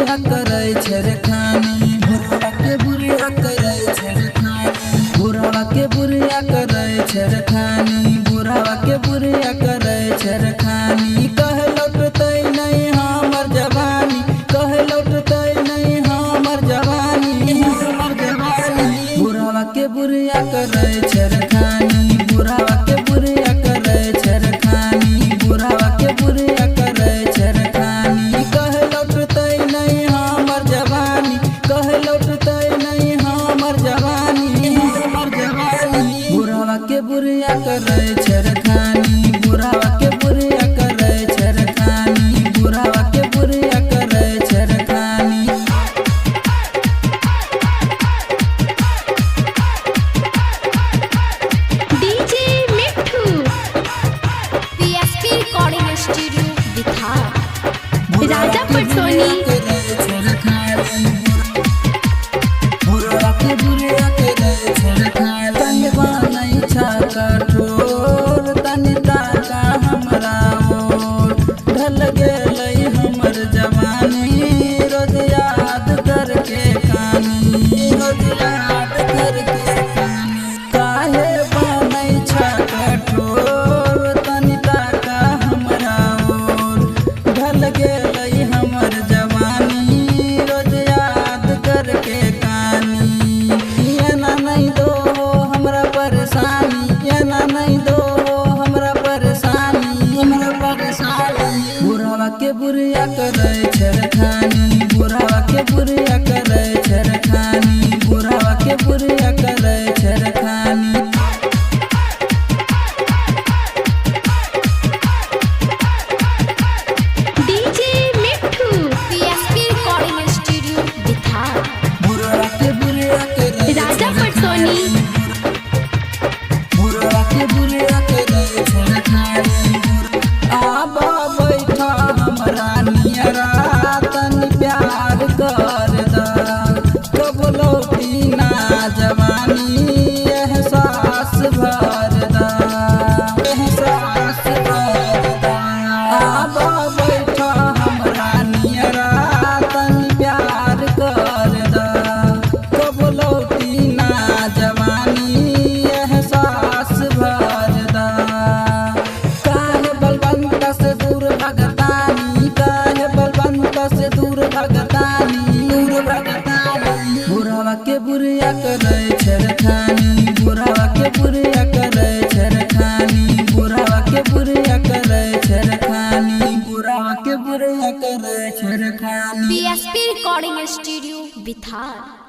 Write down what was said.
बुरिया करै छेड़खानी, बुढ़वा के बुरिया करै छेड़खानी, बुढ़वा के बुरिया करै छेड़खानी, बुढ़वा के बुरिया करै छेड़खानी। कह लौटतै नहीं हमर जवानी, कह लौटतै नहीं हमर जवानी, हमर जवानी। बुढ़वा के बुरिया करै छेड़खानी, बुढ़वा के बुरिया करै छेड़खानी, बुढ़वा के बुरिया करै छेड़खानी। कह लौटतै नहीं हमर जवानी, कह लौटतै नहीं हमर जवानी, हमर जवानी। बुढ़वा के बुरिया करै छेड़खानी, बुढ़वा के बुरिया करै छेड़खानी, बुढ़वा के बुरिया करै छेड़खानी। DJ Mithu, PSP recording studio Bihar. Raja Patsoni. ढल गेलै हमर जवानी, रोज याद करके कानी, रोज याद करके कानी। काहे बनै छ कठोर, तनि ताका हमरा ओर। ढल गेलै हमर जवानी, रोज याद करके कानी। एना नहि दो हमरा परेशानी, एना नहि दो हमरा परेशानी, हमरा परेशानी। बुढ़वा के बुरिया करै छेड़खानी, बुढ़वा के बुरिया करै छेड़खानी, बुढ़वा के बुरिया करै छेड़खानी। DJ Mithu, PSP recording studio Bihar. बुढ़वा के बुरिया करै राजा पटसोनी। बुढ़वा के बुरिया करै छेड़खानी। आब बैठा हमरा नियरा, तनि प्यार कर द। कब लौटी ना जवानी, एहसास भर द, एहसास भर द। आब बैठा हमरा नियरा, तनि प्यार कर द। कब लौटी ना जवानी, एहसास भर द। काहे बलवंत से दूर भगतानी, काहे बलवंत से दूर भगतानी, दूर भगतानी। बुढ़वा के बुरिया करै छेड़खानी, बुढ़वा के बुरिया करै छेड़खानी, बुढ़वा के बुरिया करै छेड़खानी, बुढ़वा के बुरिया करै छेड़खानी। PSP recording studio Bihar.